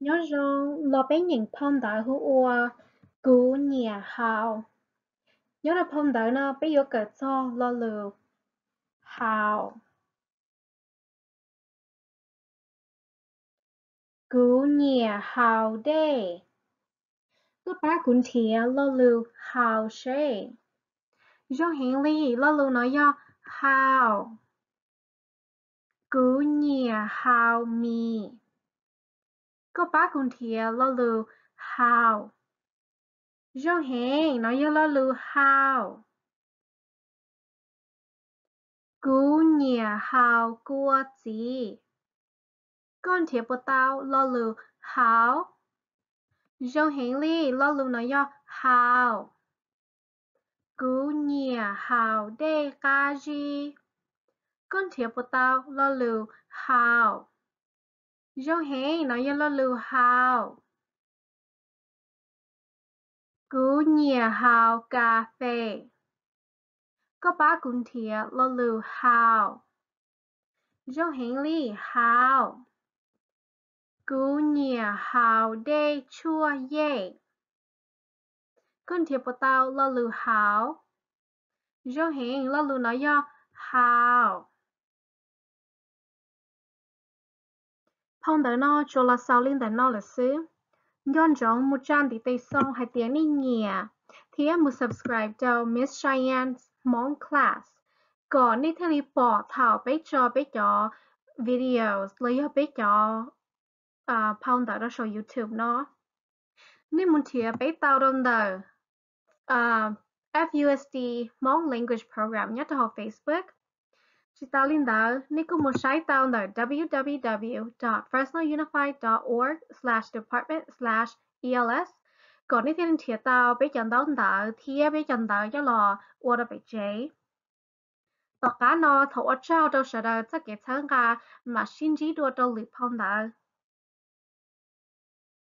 Nyob zoo, los peb nyeem phau ntawv hu ua Kuv nyiam haus. Nyob rau phau ntawv no peb yuav kawm txog lo lus haus. Kuv nyiam haus dej. Koj pab kuv nrhiav lo lus haus seb. Zoo heev li, lo lus no yog haus. Kuv nyiam haus mis. Koj pab kuv nrhiav lo lus haus. Zoo heev, no yog lo lus haus. Kuv nyiam haus kua txiv. Koj nrhiav puas tau lo lus haus? Zoo heev li, lo lus no yog haus. Kuv nyiam haus dej qab zib. Koj nrhiav puas tau lo lus haus? Zoo heev, no yog lo lus haus. Kuv nyiam haus kas fes. Koj pab kuv nrhiav lo lus haus. Zoo heev li, haus. Kuv nyiam haus dej tshuaj yej. Koj nrhiav puas tau lo lus haus? Zoo heev, lo lus no yog haus. Phau ntawv no tsuas los xaus li ntawm no lawm xwb. Nco ntsoov mus tsa ntiv tes xoo hais tias nej nyiam thiab mus subscribe rau Miss Cheyenne Hmong class kom nej thiaj li pom thaum peb tso peb cov videos los yog peb cov phau ntawv rau saum YouTube no. Nej mus nrhiav peb tau rau ntawm F U S D Hmong Language Program nyob rau hauv Facebook. Tsis tas li ntawd, nej kuj mus saib tau ntawm w w w dot fresno unified dot org slash department slash E L S kom nej thiaj li nrhiav tau peb cov ntaub ntawv thiab peb cov ntawv coj los ua rau pem tsev. Tom qab no thov ua tsaug rau sawv daws txoj kev txhawb nqa, mam sib ntsib dua rau lwm phau ntawv.